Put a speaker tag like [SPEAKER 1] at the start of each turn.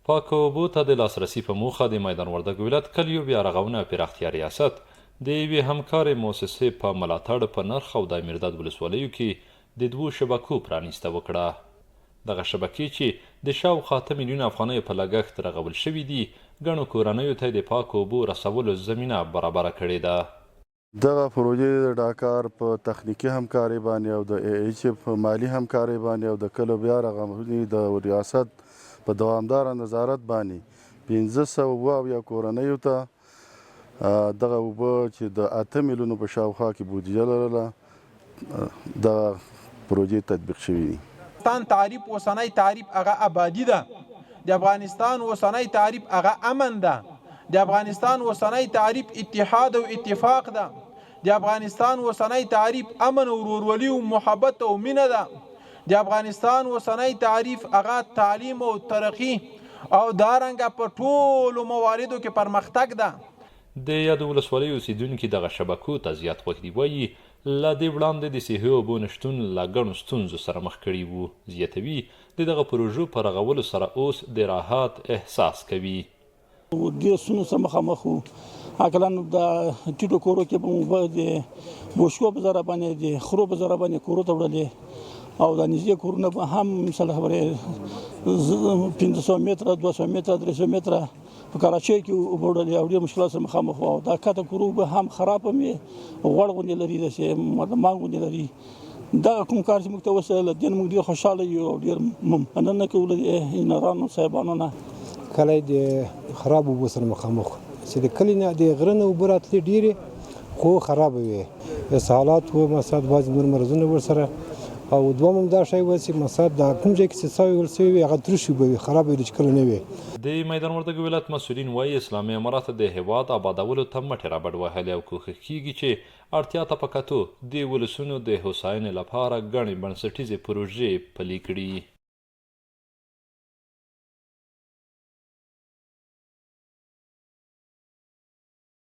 [SPEAKER 1] پاکو اوبو ته د لاسرسي په موخه د میدان وردګو ولایت کلیو بیا رغونه او پراختیا ریاست د یوې همکارې موسسې په ملاتړ په نرخ او دایمیرداد ولسوالیو کې د دوو شبکو پرانیسته وکړه. دغه شبکې چې د شاوخوا 8 میلیونه افغانیو په لګښت رغول شوې دي، ګڼو کورنیو ته یې د پاکو اوبو رسولو زمینه برابره کړې ده.
[SPEAKER 2] دغه پروژې د ډاکار په تخنیکي همکارۍ باندې او د ای ایچ په مالي همکارۍ باندې او د کلو بیا رغونې د ریاست په دوامداره نظارت باندې 577 کورنیو ته دغه اوبه چې د 8 میلیونو په شاوخوا کې بودیجه لرله دغه پروژې تطبیق شوې دي.
[SPEAKER 3] افغانستان تعریف اوسنی تعریف هغه ابادي ده، د افغانستان اوسنی تعریف هغه امن ده، د افغانستان اوسنی تعریف اتحاد او اتفاق ده، د افغانستان اوسنی تعریف امن او ورورولي او محبت او مینه ده، د افغانستان اوسنی تعریف هغه تعلیم او ترقي او دارنګه په ټولو مواردو کې پرمختګ ده.
[SPEAKER 1] د یادو ولسوالیو اوسېدونکي دغه شبکو ته زیات خوښ دي وايي، له دې وړاندې د صحي اوبو نشتون له ګڼو ستونزو سره مخ کړي وو، زیاتوي، د دغه پروژو په رغولو سره اوس د راحت احساس کوي.
[SPEAKER 4] ډېر ستونزو سره مخامخ وو، اقلا د ټیټو کورو کې به مو اوبه د بوشکو په ذره باندې د خرو په ذره باندې کورو ته وړلې او دا نږدې کورونه به هم مثال خبرې 500 متره 200 متره 300 متره په کراچۍ کې اوبه وړلې او ډېر مشکلات سره مخامخ وو او دا کته کورو اوبه هم خراب هم وي، غوړ غوندې لري، داسې مالګ غوندې لري. دغه کوم کار چې موږ ته وسه له دې نه موږ ډېر خوشحاله یو او ډېر مننه کوو له دې انجینرانو صاحبانو نه.
[SPEAKER 5] کلی د خرابو اوبو سره مخامخ چې د کلي نه د غره نه اوبه راتلې ډېرې خو خرابې وې، اسهالات وو، مثلا بعضې نور مرضونه ورسره او دوهم هم دا شی و چې مثلا دا کوم ځای کې چې څاه ویل شوې وي هغه ترشې اوبه وي، خرابې وي چې کله نه وي.
[SPEAKER 1] د میدان وردګو ولایت مسؤلین وايي، اسلامي امارت د هېواد ابادولو ته مټې رابډ وهلې او کوښښ کېږي چې اړتیا ته په کتو د ولسونو د هوساینې لپاره ګڼې بنسټیزې پروژې پلي کړي.